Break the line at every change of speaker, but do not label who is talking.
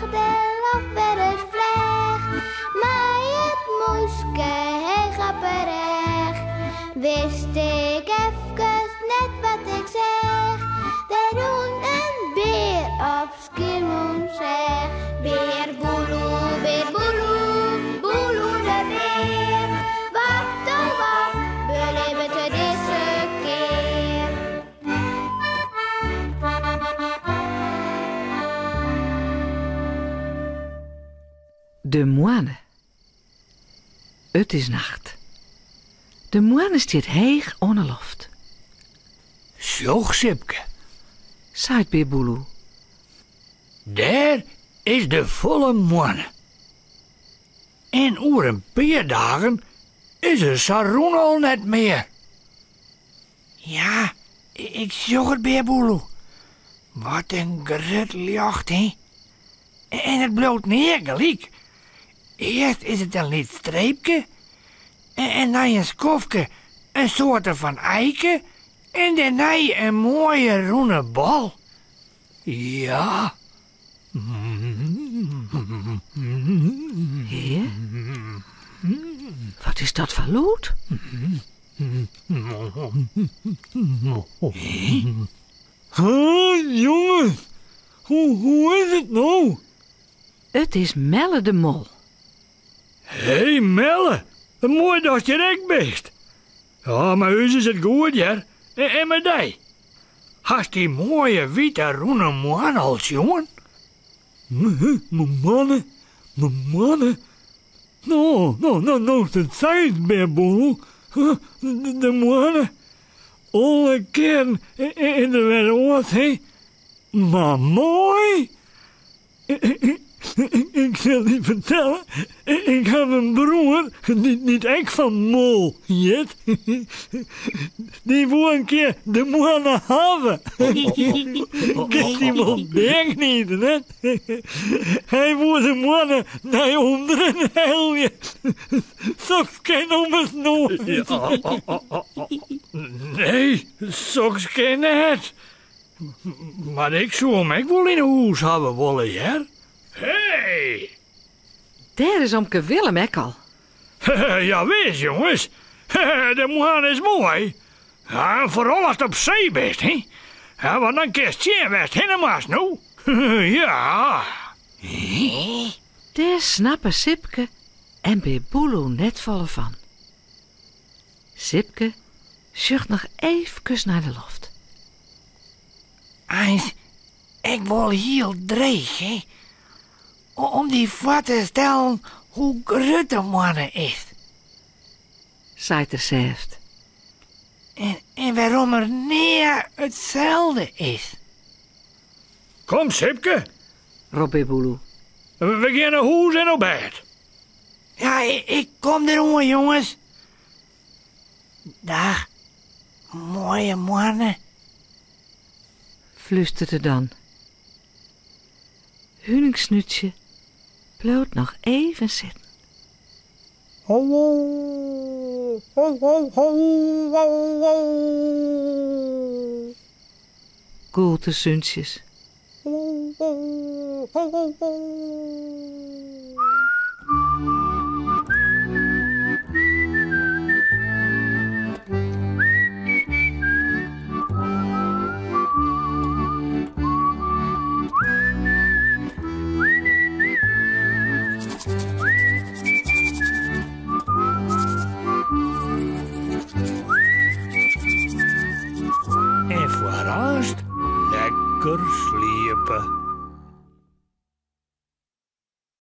de loft wer ris fleach, mei it mûske heech op 'e rêch, wist ik efkes net wat ik seach. Der rûn in bear op Skiermûntseach. Bear Boeloe, bear Boeloe, Boeloe de bear. Wat oh wat belibbet er dizze kear?
De moanne. It is nacht. De moanne stiet heech oan 'e loft.
Sjoch, Sipke,
seit Bear Boeloe.
Dêr is de folle moanne. En oer in pear dagen is er sa rûn al net mear.
Ja, ik sjoch it, Bear Boeloe. Wat in grut ljocht, hè? En it bliuwt nea gelyk. Earst is it in lyts streepke en nei in skoftke in soarte fan eike en dêrnei in moaie rûne bol. Ja.
Hé? Wat is dat foar lûd?
Hé, jonges, hoe is it no?
It is Melle de Mol.
Hé Melle, moai datst hjir ek bist. Ja, mei ús is it goed hear. En mei dy? Hast dy moaie wite rûne moanne al sjoen?
Moanne? Moanne? No, no, no, no'tst it seist, Bear Boeloe. De moanne. Alle kearen is er wer oars, hè? Mar moai! Ik sil dy fertelle, ik haw in broer dy't ek Van Mol hjit. Dy woe in kear de moanne hawwe. Kinst dy wol deaknipe, net? Hy woe de moanne nei ûnderen helje. Soks kin ommers noait.
Nee, soks kin net. Mar ik soe him ek wol yn 'e hûs hawwe wolle, hear. Hey!
Dêr is omke Willem ek al.
Jawis, jonges. De moanne is moai. Ja, foaral ast op see bist, hè. Ja, want dan kinst sjen wêr'tst hinne moatst, no. Ja.
Dêr snappe Sipke en Bear Boeloe net folle fan. Sipke sjocht noch eefkes nei de loft.
Eins ek wol hiel dreech, hè? Om dy foar te stellen hoe grut de moanne is.
Seit er sêft.
En wêrom er nea itselde is.
Kom, Sipke,
ropt Bear Boeloe.
We gean nei hûs en op bêd.
Ja, ik kom deroan, jonges. Dag, moaie moanne.
Flústeret er dan. Huningsnútsje bliuwt noch even sitten.
Ho, ho, ho, ho, ho, ho, ho.
Gûlt er súntsjes.
Ho, ho, ho, ho, ho.
En foar aanst lekker sliepe.